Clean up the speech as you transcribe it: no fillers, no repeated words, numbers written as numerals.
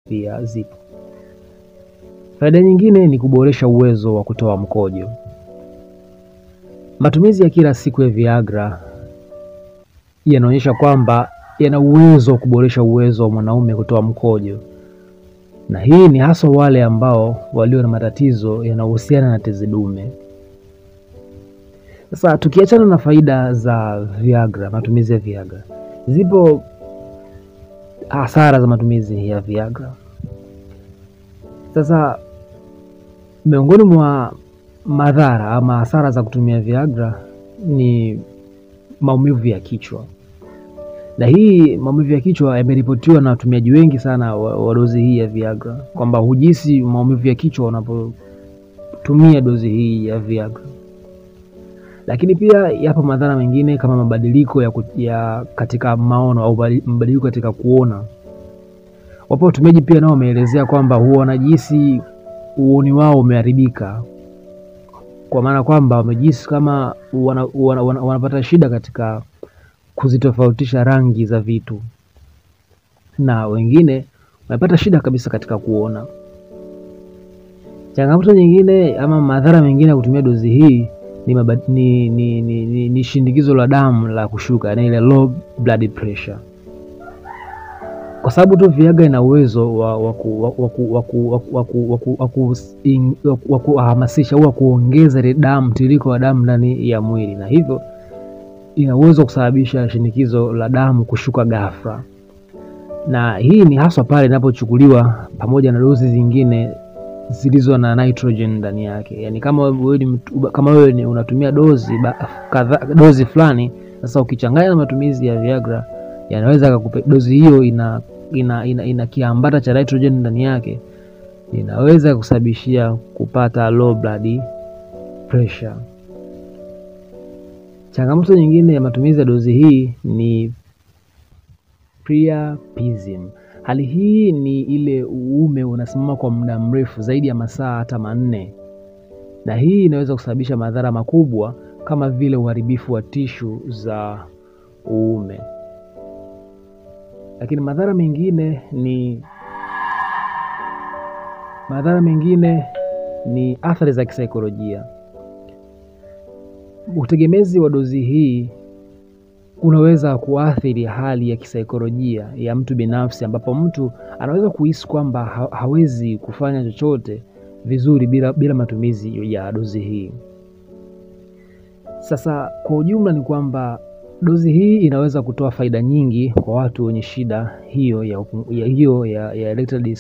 Pia zipo. Faida nyingine ni kuboresha uwezo wa kutoa mkojo. Matumizi ya kila siku ya Viagra yanaonyesha kwamba yana uwezo wa kuboresha uwezo wa mwanaume kutoa mkojo, na hii ni haswa wale ambao walio na matatizo yanayohusiana na tezi dume. Sasa tukiachana na faida za Viagra, matumizi ya Viagra, zipo hasara za matumizi ya Viagra. Sasa miongoni mwa madhara ama hasara za kutumia Viagra ni maumivu ya kichwa, na hii maumivu ya kichwa yameripotiwa na watumiaji wengi sana wa dozi hii ya Viagra, kwamba hujisi maumivu ya kichwa wanapotumia dozi hii ya Viagra. Lakini pia yapo madhara mengine kama mabadiliko ya katika maono au mabadiliko katika kuona. Wapo watumiaji pia nao wameelezea kwamba huwa wanajihisi uoni wao umeharibika, kwa maana kwamba wamejihisi kama wanapata shida katika kuzitofautisha rangi za vitu, na wengine wamepata shida kabisa katika kuona. Changamoto nyingine ama madhara mengine ya kutumia dozi hii ni shinikizo la damu la kushuka, yani ile low blood pressure. Kwa sababu tu Viagra ina uwezo wa kuhamasisha au kuongeza ile damu, mtiririko wa damu ndani ya mwili, na hivyo ina uwezo kusababisha shinikizo la damu kushuka ghafla, na hii ni haswa pale inapochukuliwa pamoja na dozi zingine zilizo na nitrogen ndani yake. Yani kama wewe ni unatumia dozi fulani, sasa ukichanganya na matumizi ya Viagra yanaweza kukupa dozi hiyo ina kiambata cha nitrogen ndani yake, inaweza kusababishia kupata low blood pressure. Changamoto nyingine ya matumizi ya dozi hii ni priapism. Hali hii ni ile uume unasimama kwa muda mrefu zaidi ya masaa hata 4, na hii inaweza kusababisha madhara makubwa kama vile uharibifu wa tishu za uume. Lakini madhara mengine ni athari za kisaikolojia. Utegemezi wa dozi hii unaweza kuathiri hali ya kisaikolojia ya mtu binafsi, ambapo mtu anaweza kuhisi kwamba hawezi kufanya chochote vizuri bila matumizi ya dozi hii. Sasa kwa ujumla ni kwamba dozi hii inaweza kutoa faida nyingi kwa watu wenye shida hiyo ya erectile.